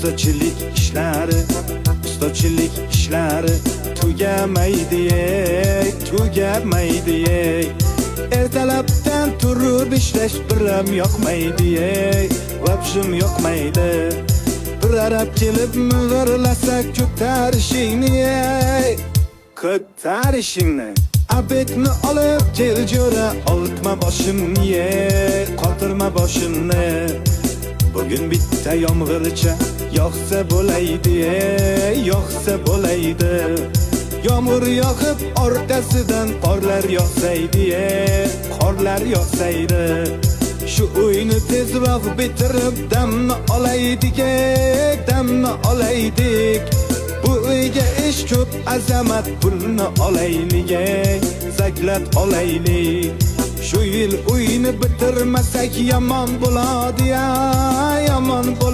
Ustachilik ishlari, ustachilik ishlari tugamaydi ey, tugamaydi ey. Ertalabdan turib ishlash biram yoqmaydi ey, вообще yoqmaydi. Bir arab kelib mivirlasa, ko'tarishingni ey, ko'tarishingni. Обед ni olib kel, jo'ra, oltma boshimni ye, qotirma boshimni. Bugun bitta yomg'ircha yog'sa bo'laydi ey, yog'sa bo'laydi. Yomg'ir yog'ib, orqasidan qorlar yog'saydi ey, qorlar yog'saydi. Shu uyni tezroq bitirib, damni olaydik ey, damni olaydik. Bu uyga ish ko'p, azamat, pulni olaylik ey, закладolaylik. Shu yil uyni bitirmasak, yomon bo'ladi ya, yomon bo'ladi.